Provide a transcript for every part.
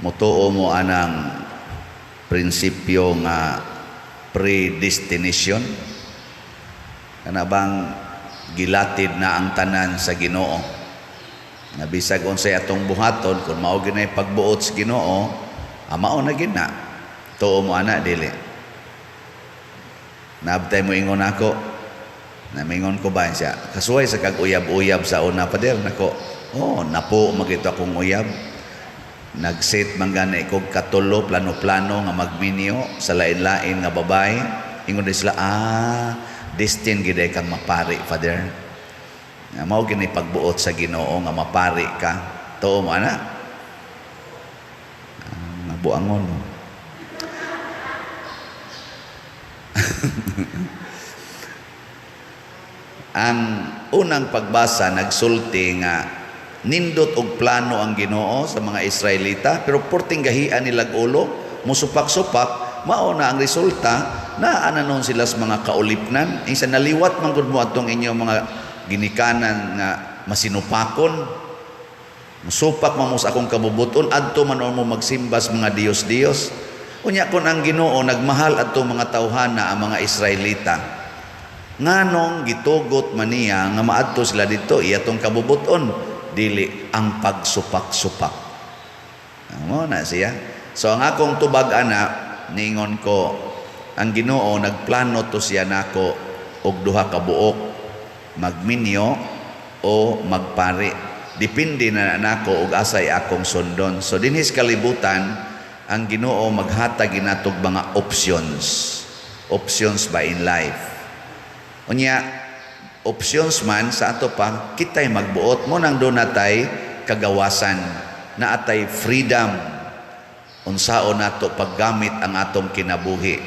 Mutuo mo anang prinsipyo nga predestination? Kana bang gilatid na ang tanan sa Ginoo? Nga bisag unsay atong buhaton, kung mao gyud nay pagbuot sa Ginoo, mao na gyud na. Tuo mo ana, dili? Naabtay mo ingon ako. Namingon ko ba siya? Kasuway sa kag uyab-uyab sa una, pader nako. Oh, napo magito akong uyab. Nag-set man gani kog katulo plano-plano nga magminyo sa lain-lain nga babae. Ingon din sila, "Destined gid kang mapari, Father. Nga mao gini pagbuot sa Ginoo nga mapari ka." Tuo mo ana? Nabuangon mo. Ang unang pagbasa nagsulti nga nindot og plano ang Ginoo sa mga Israelita, pero porting gahian nilag ulo, musupak-supak, mao na ang resulta naa na noon sila sa mga kaulipnan. Isa naliwat man gud mo atong inyong mga ginikanan nga masinupakon. Musupak man mo sa akong kabubuton, adto man mo magsimba sa mga diyos-diyos. Unya kon ang Ginoo nagmahal adto mga tawhana, ang mga Israelita, nganong gitugot man niya nga maadto sila dito iya tong kabubuton dili ang pagsupak-supak? Mo na siya. So ang akong tubag ana, ningon ko, ang Ginoo nagplano to siya nako og duha ka buok, magminyo o magpari. Depende na nako og asay akong sundon. So dinhi sa kalibutan, ang Ginoo maghatag ginatog mga options. Options ba in life. Unya, options man sa ato pa, kita'y magbuot mo nang doon natay kagawasan, na atay freedom. Unsaon nato paggamit ang atong kinabuhi.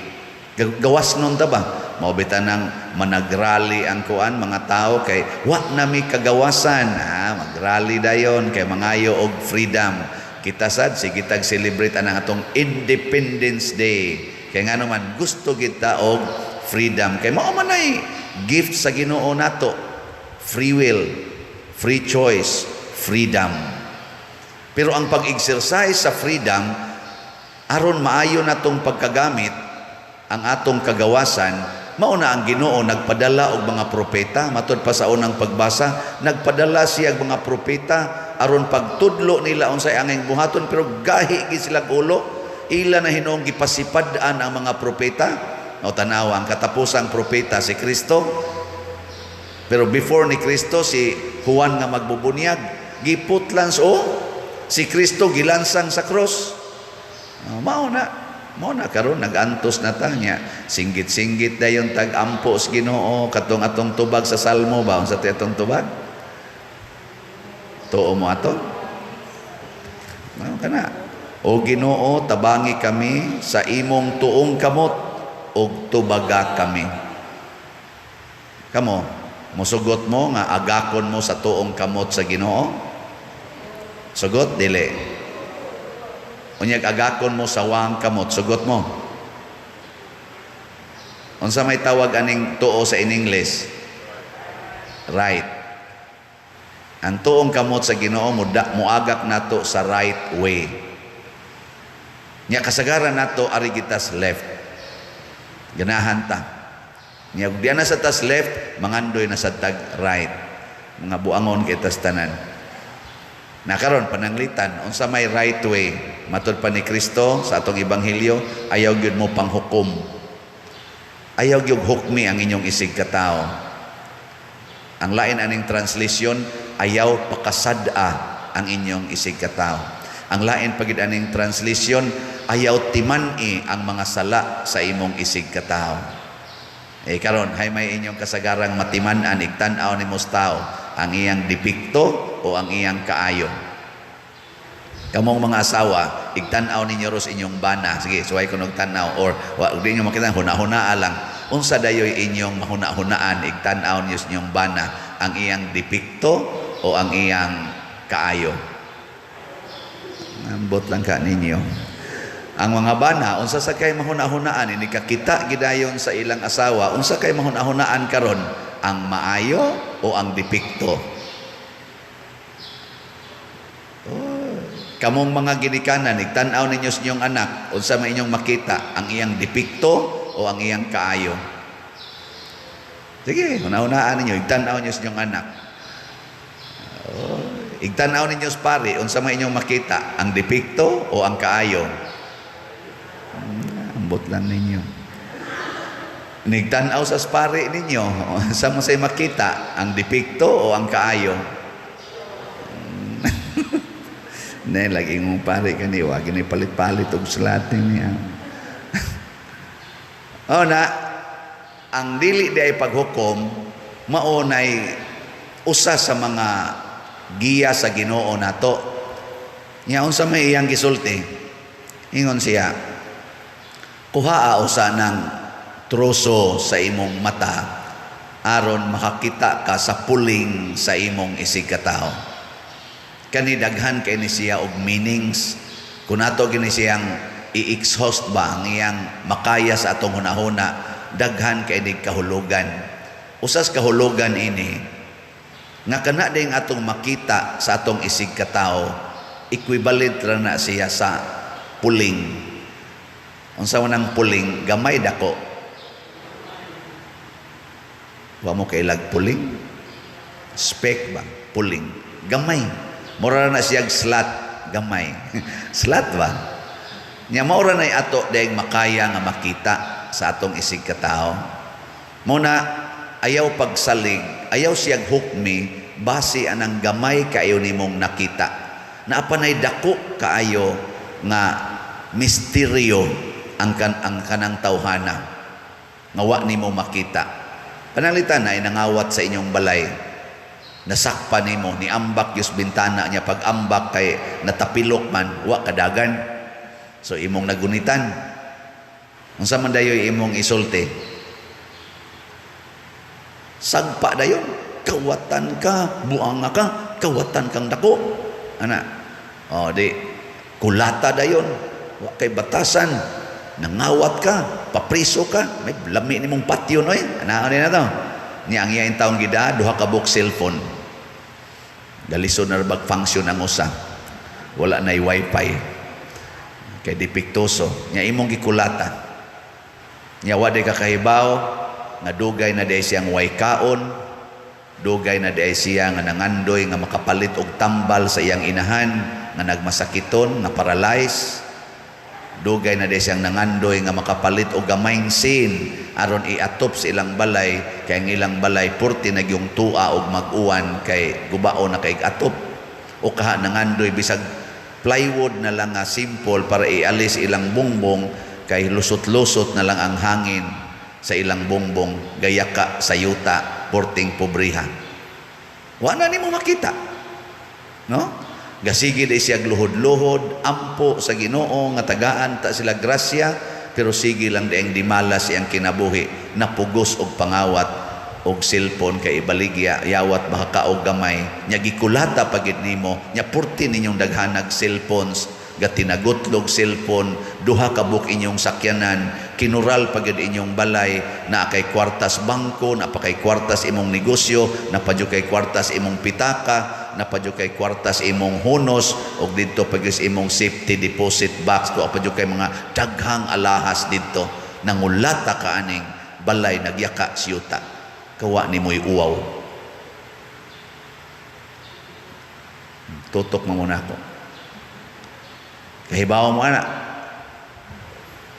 Gawas nun ta ba? Mao bitaw nang managrally ang kuan mga tao kay wa na mi kagawasan. Magrally dayon kay mangayo og freedom. Kita sad sige tag celebrate anang atong Independence Day. Kay ngano man gusto kita og freedom, kay mao man ay gift sa Ginoo nato. Free will, free choice, freedom. Pero ang pag-exercise sa freedom, aron maayo natong pagkagamit ang atong kagawasan, mao na ang Ginoo nagpadala og mga propeta. Matud pa sa unang pagbasa, nagpadala siya og mga propeta aron pagtudlo nila unsay angay buhaton, pero gahi gid sila ulo. Ila na hinuong gipasipad-an ang mga propeta. O tanawa ang katapusang propeta, si Kristo. Pero before ni Kristo, si Juan nga magbubunyag, giputlan o si Kristo gilansang sa cross. Oh, mao na. Mao na karon nag-antos na ta niya. Singgit-singgit dayon tag-ampo sa Ginoo katong atong tubag sa Salmo ba, unsa ti atong tubag? Tuo mo ato? Mao kana. O Ginoo, tabangi kami sa imong tuong kamot ug tubaga kami. Kamo, musugot mo nga agakon mo sa tuong kamot sa Ginoo? Sugot dili. Unyag agakon mo sa wang kamot, sugot mo? Unsa may tawag aning tuo sa in English? Right. Ang tuong kamot sa Ginoo mo muagak nato sa right way. Nya kasagaran nato ari kita sa left. Ganahan ta. Nya ug diana sa tas left, mangandoy na sa tag right. Mga buangon kita sa tanan. Na karon pananglitan unsa may right way? Matud pa ni Kristo sa atong ebanghelyo, ayaw gyud mo panghukom. Ayaw gyud hukmi ang inyong isig katao. Ang lain aning translation, ayaw pakasad-a ang inyong isig katao. Ang lain pa gid aning translation, ayaw timan-i ang mga sala sa imong isig katao. Eh karon, hay may inyong kasagarang matiman-an igtan-aw nimo sa tao, ang iyang depekto o ang iyang kaayo? Kamong mga asawa, igtan-aw ninyo ros inyong bana. Sige, suway ko tan-aw or wa di ninyo makita, huna-hunaa lang. Unsa dayoy inyong mahuna-hunaan igtan-aw ninyo sa inyong bana, ang iyang depekto o ang iyang kaayo? Ambot lang ka ninyo. Ang mga bana, unsa sa kay mahuna-hunaan ini kakita gidayon sa ilang asawa, unsa kay mahuna-hunaan karon, ang maayo o ang depekto? Oh. Kamong mga ginikanan, igtan-aw ninyo sa inyong anak, unsa may inyong makita, ang iyang depekto o ang iyang kaayo? Sige, una-unaan ninyo, igtan-aw ninyo sa inyong anak. Oh, igtan-aw ninyo sa pari, unsa may inyong makita, ang depekto o ang kaayo? Ambot lang ninyo. Nigtan-aw sa pari ninyo, unsa mo say makita, ang depekto o ang kaayo? Ne, lagi mong pare kani, wag ni palit-palit og slating niya. O na, ang dili di ay paghukom, mao nay usa sa mga giya sa Ginoo nato. Nya unsa may iyang gisulti? Ingon siya, kuhaa usa ng troso sa imong mata aron makakita ka sa puling sa imong isigkatawo. Kani daghan kay ni siya og meanings. Kung ato gini siyang i-exhaust ba ang iyang makaya sa atong hunahuna, daghan kay ni kahulugan. Usas kahulugan ini nga kana ding atong makita sa atong isigkatawo, equivalent ra na siya sa puling. Unsa man ang puling? Gamay, dako? Wa mo kailag puling? Speck ba? Puling. Gamay. Mura na siyag slat, gamay. Slat ba? Nya mao ra nay ato dayeng makaya nga makita sa atong isig katao. Muna ayaw pagsalig, ayaw siyag hukmi base anang gamay kaayo nimong nakita. Naa pa nay dako kaayo nga misteryo ang kanang tawhana nga wa nimo makita. Pananglitan na nangawat sa inyong balay, nasakpa nimo, niambak yus bintana niya, pag ambak kay natapilok man, wa kadagan. So imong nagunitan. Unsa man dayoy imong isulti? Sagpa dayon, kawatan ka, buanga ka, kawatan kang dako. Ana. O di kulata dayon, wa kay batasan, nangawat ka, papriso ka, may lami nimong patyon oy. Ana ni na to. Niya ang iya taong gida duha ka buok cellphone. Galisod na bag function ang usa. Wala na wifi. Kay depektoso. Nya imong gikulata. Nya wa ka kahibaw nga dugay na diay siyang way kaon, dugay na diay siya nga nangandoy nga makapalit og tambal sa iyang inahan nga nagmasakiton, nga paralyze. Dugay na diay siyang nangandoy nga makapalit og gamayng sin aron iatop sa ilang balay, kay ang ilang balay purti nagyong tua og mag-uwan kay gubao na kay atop. O kaha nangandoy bisag plywood na lang nga simple para ialis ilang bongbong, kay lusot-lusot na lang ang hangin sa ilang bongbong, gayaka sa yuta, porting pobriha. Wa na nimo makita, no? Gasige di siya luhod-luhod, ampo sa Ginoo nga tagaan ta sila grasya, pero sige lang diang dimalas iyang kinabuhi, napugos og pangawat og cellphone kay ibaligya yawat baka og gamay. Nya gikulata pagid nimo, nya purti ninyong daghanag cellphones, gatinagutlog cellphone, duha ka buok inyong sakyanan, kinural pagid inyong balay, naa kay kwartas bangko, naa pa kay kwartas imong negosyo, naa pa kay kwartas imong pitaka, naa pa kay kwartas imong hunos, ug didto pagid imong safety deposit box, tuwa pa kay mga daghang alahas didto. Nangulata ka aning balay nagyaka siyuta, kawa nimoy uwaw. Tutok mo muna ako. Kahibaw mo ana.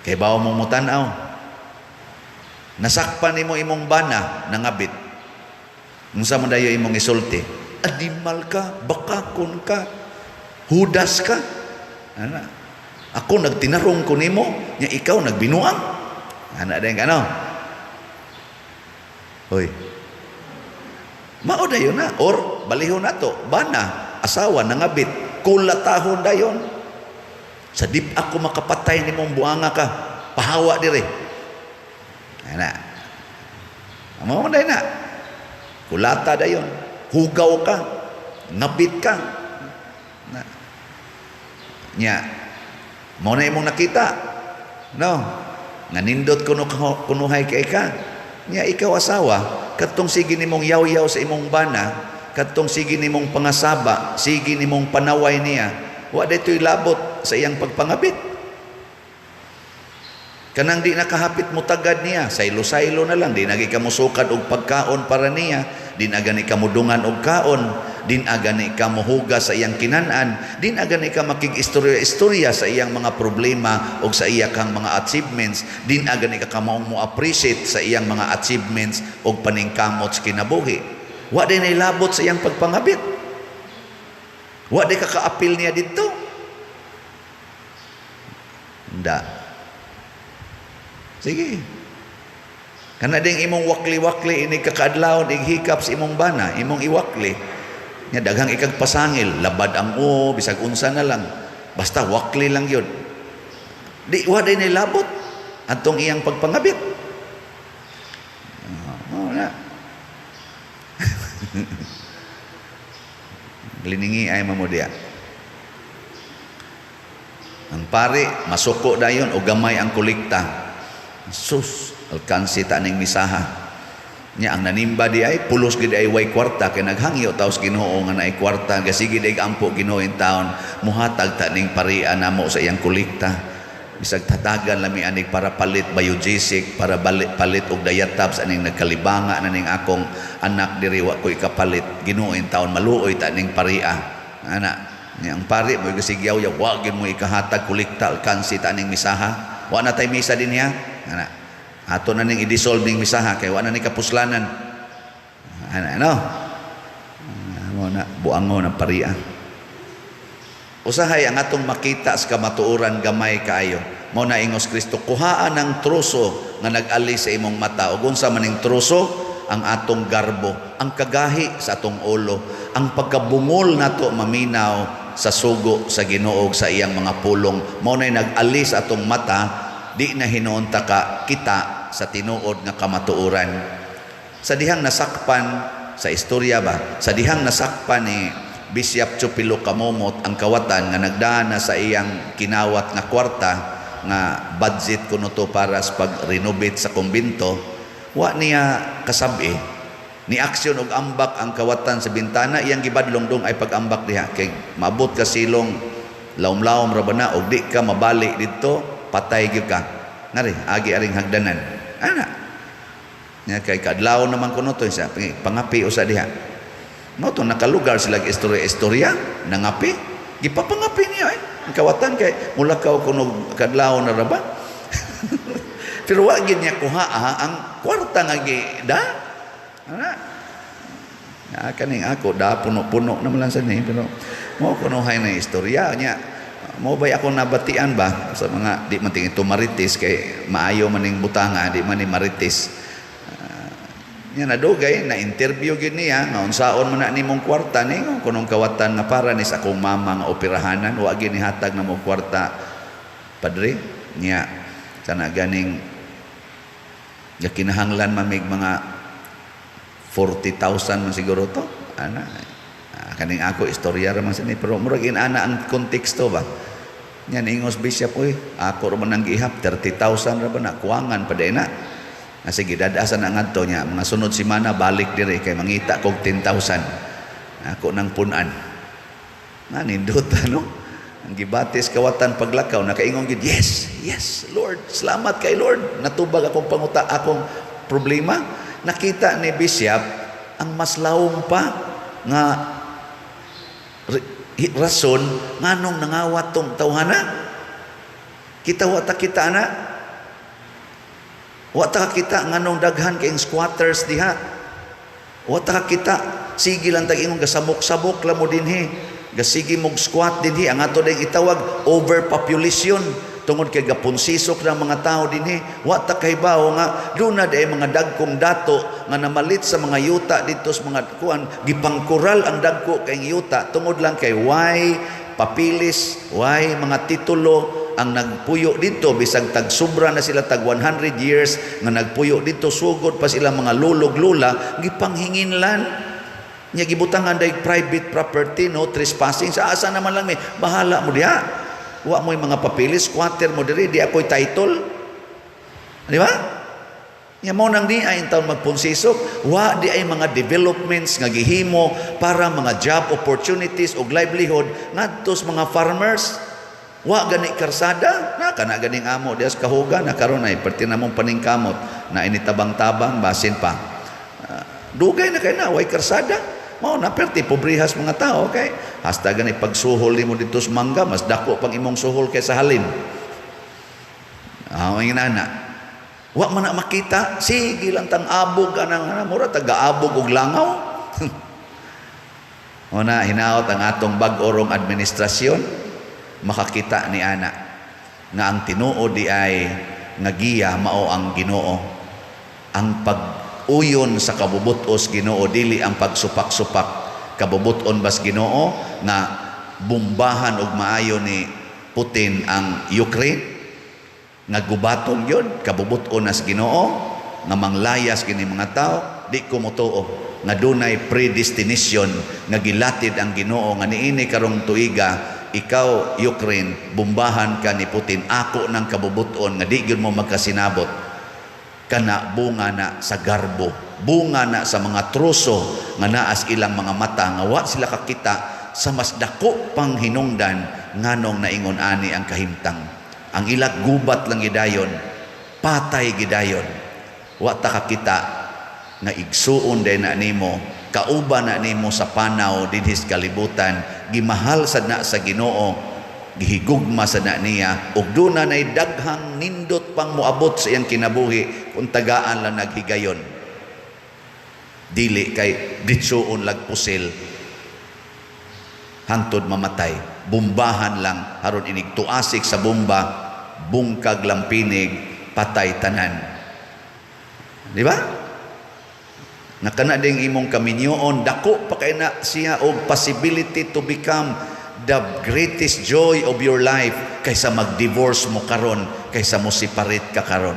Kahibaw mo mutan-aw. Nasakpan nimo imong bana nangabit. Unsa man dayo imong isulti? Animal ka, bakakon ka, hudas ka. Ana. Ako nagtinarong ko nimo, nya ikaw nagbinuang. Ana din kano. Hoy. Mao dayon na or balihon nato, bana, asawa nangabit, kulatahon dayon. Sa dip ako makapatay nimong buanga ka, pahawa dire. Ana. Mao man na. Kulata dayon, hugaw ka, ngabit ka. Na. Nya, mao na imong nakita. No. Nga nindot kuno kunuhay kay ka. Nya ikaw asawa, kadtong sige nimong yaw-yaw sa imong bana, kadtong sige nimong pangasaba, sige nimong panaway niya. Wa daytoy labot sa iyang pagpangabit. Kanang di nakahapit mo tagad niya, saylo-saylo na lang, di na ka musukad og pagkaon para niya, di na gani ka mudungan og kaon, di na gani ka mohugas sa iyang kinan-an, di na gani ka makig-istorya-istorya sa iyang mga problema og sa iya kang mga achievements, di na gani ka kamaong mo appreciate sa iyang mga achievements og paningkamot sa kinabuhi. Wa di na labot sa iyang pagpangabit. Wa di ka kaapil niya didto. Nda. Sige. Kana ding imong wakli-wakli ini kakaadlawon ighikap sa imong bana, imong iwakli. Nya daghang ikag pasangil, labad ang o, bisag unsa na lang. Basta wakli lang yun. Di wa day labot atong iyang pagpangabit. Oh, na. Liningi ay mamudya. Ang pare masuko dayon o gamay ang kolekta. Sus, alkansi ta ning misaha. Nya ang nanimba di ay pulos gid ay way kwarta kay naghangyo taos Ginoo nga naay kwarta, gasige di ampo Ginoo in taon muhatag ta ning paria namo sa iyang kolekta. Bisag tatagan lami anig para palit Biogesic, para balik palit og Diatabs aning nagkalibanga na ning akong anak diri, wa ko'y kapalit. Ginoo in taon, maluoy ta ning paria. Ana, nya ang pari mo gasigyaw ya, wa gyud mo ikahatag kolekta, alkansi ta ning misaha. Wa na tay misa din niya. Ana, ato na ning i-dissolve ning misaha kay wa na ni kapuslanan. Ana, no? Mo na buangon ang paria. Usahay ang atong makita sa kamatuoran gamay kaayo. Mao na ingos Kristo, kuhaan ang troso nga nag-ali sa imong mata. Ug unsa maning troso? Ang atong garbo, ang kagahi sa atong ulo, ang pagkabungol nato maminaw sa sugo sa Ginoo sa iyang mga pulong. Mao nay nag-ali sa atong mata, di na hinuon ta ka kita sa tinuod nga kamatuoran. Sa dihang nasakpan sa istorya ba, sa dihang nasakpan ni Bishop Chupilo Camomot ang kawatan nga nagdana sa iyang kinawat nga kwarta nga budget kuno to para sa pag-renovate sa kumbinto, wa niya kasabi. Ni aksyon og ambak ang kawatan sa bintana, iyang gibadlong dong ay pag-ambak diha kay maabot ka silong, laom-laom ra ba na og di ka mabali didto, patay gyud ka. Ngari agi aring hagdanan. Ana. Nya kay kadlaw naman kuno to sa pangapi usa diha. Mao to nakalugar sila istorya-istorya, nangapi, gipapangapi niya eh. Ang kawatan kay mulakaw kuno kadlaw na ra ba. Pero wa gid niya kuha ang kwarta nga gi da. Ana. Na kaning ako da puno-puno naman lang sa ni, pero mo kuno hay na istorya niya. Mo bay ako nabatian ba sa mga di man tingin marites kay maayo maning butanga, di man ni marites. Nya nadugay na interview gyud niya nga unsaon man na nimong kwarta ni kunong kawatan nga para ni sa akong mama nga operahanan, wa gyud nihatag na mo kwarta padre niya, kana ganing ya kinahanglan mamig mga 40,000 man siguro to ana. Kaning ako istorya ra man sa ni, pero murag inana ang konteksto ba. Nya niingos bishop, "Oy, ako ra man ang gihap 30,000 ra ba na kuwangan pa day na." Ah, sige, dadasan na ngadto niya. Mga sunod semana balik dire kay mangita kog 10,000. Ako nang punan. Na nindot ano? Ang gibatis kawatan paglakaw nakaingon gid, "Yes, yes, Lord, salamat kay Lord. Natubag akong panguta, akong problema." Nakita ni Bishop ang mas lawom pa nga rason nganong nangawat tong tawhana. Kita wa ta kita ana. Wa ta kita nganong daghan kayong squatters diha. Wa ta kita sige lang tag ingon gasamok-samok la mo dinhi. Gasige mog squat dinhi, ang ato ding itawag overpopulation tungod kay gapunsisok ng mga tao dinhi. Wa ta kahibaw nga duna day mga dagkong dato nga namalit sa mga yuta didto sa mga kuan, gipangkural ang dagko kay yuta tungod lang kay way papilis, way mga titulo ang nagpuyo dito, bisag tag sobra na sila, tag 100 years nga nagpuyo dito, sugod pa sila mga lulog lula, gipanghinginlan nya, gibutangan day private property, no trespassing. Sa asa naman lang, may bahala mo diha, wa mo'y mga papilis, squatter mo diri, di ako'y title, di ba? Nya mao nang di ay taon magpunsisok, wa di ay mga developments nga gihimo para mga job opportunities ug livelihood ngadto sa mga farmers. Wa gani karsada, na kana ganing amo dias kahuga na karon ay perti na mong paningkamot na initabang-tabang basin pa. Dugay na kay na way karsada. Mao na perti pobrehas mga tao kay hasta gani pagsuhol nimo dito sa mangga, mas dako pang imong suhol kaysa halin. Ah, uh, na. Wa man na makita, sige lang tang abog anang mura taga-abog og langaw. O na hinaot ang atong bag-orong administrasyon makakita ni ana nga ang tinuod di ay nga giya mao ang Ginoo. Ang pag-uyon sa kabubutos Ginoo, dili ang pagsupak-supak. Kabubuton bas Ginoo nga bumbahan og maayo ni Putin ang Ukraine nga gubaton yun? Kabubuton nas Ginoo nga manglayas kini mga tao? Di ko motuo nga dunay predestination nga gilatid ang Ginoo nga niini karong tuiga, ikaw Ukraine, bumbahan ka ni Putin. Ako ng kabubuton nga di gyud mo magkasinabot. Kana bunga na sa garbo, bunga na sa mga troso nga naas ilang mga mata nga wa sila kakita sa mas dako pang hinungdan nganong naingon ani ang kahimtang. Ang ilag gubat lang gidayon, patay gidayon. Wa ta kakita nga igsuon day na nimo, kauban na nimo sa panaw dinhis kalibutan, gimahal sad na sa Ginoo, gihigugma sa na niya, ug duna nay daghang nindot pang moabot sa iyang kinabuhi kung tagaan lang naghigayon, dili kay ditsuon lag pusil hangtod mamatay, bumbahan lang haron inig tuasik sa bomba, bungkag lang pinig, patay tanan, di ba? Nga kana ding imong kaminyoon, dako pa kay na siya og possibility to become the greatest joy of your life kaysa mag-divorce mo karon, kaysa mo separate ka karon.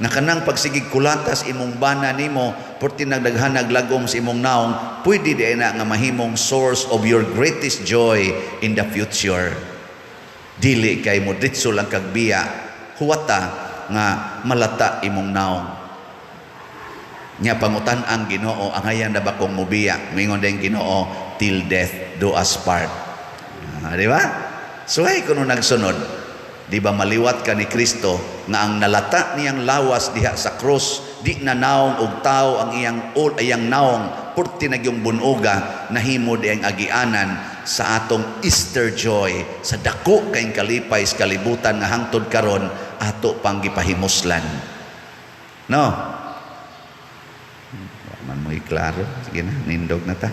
Nga kanang pagsigig kulatas imong bana nimo, porti nagdaghanag lagom sa imong naong, pwede di na nga mahimong source of your greatest joy in the future, dili kay mo ditso lang kag biya huwata nga malata imong naong. Nya pangutan ang Ginoo, "Angayan na ba kong mubiya?" Mingon din Ginoo, "Till death do us part." Ah, di ba? Suhay kuno nagsunod. Di ba maliwat ka ni Kristo nga ang nalata niyang lawas diha sa krus, di na naong og tao ang iyang ul iyang naong purti nagyong bunuga, nahimo di ang agianan sa atong Easter joy, sa dako kayong kalipay sa kalibutan nga hangtod karon ato pang gipahimuslan? No? Wa man mo klaro. Sige na, nindog na ta.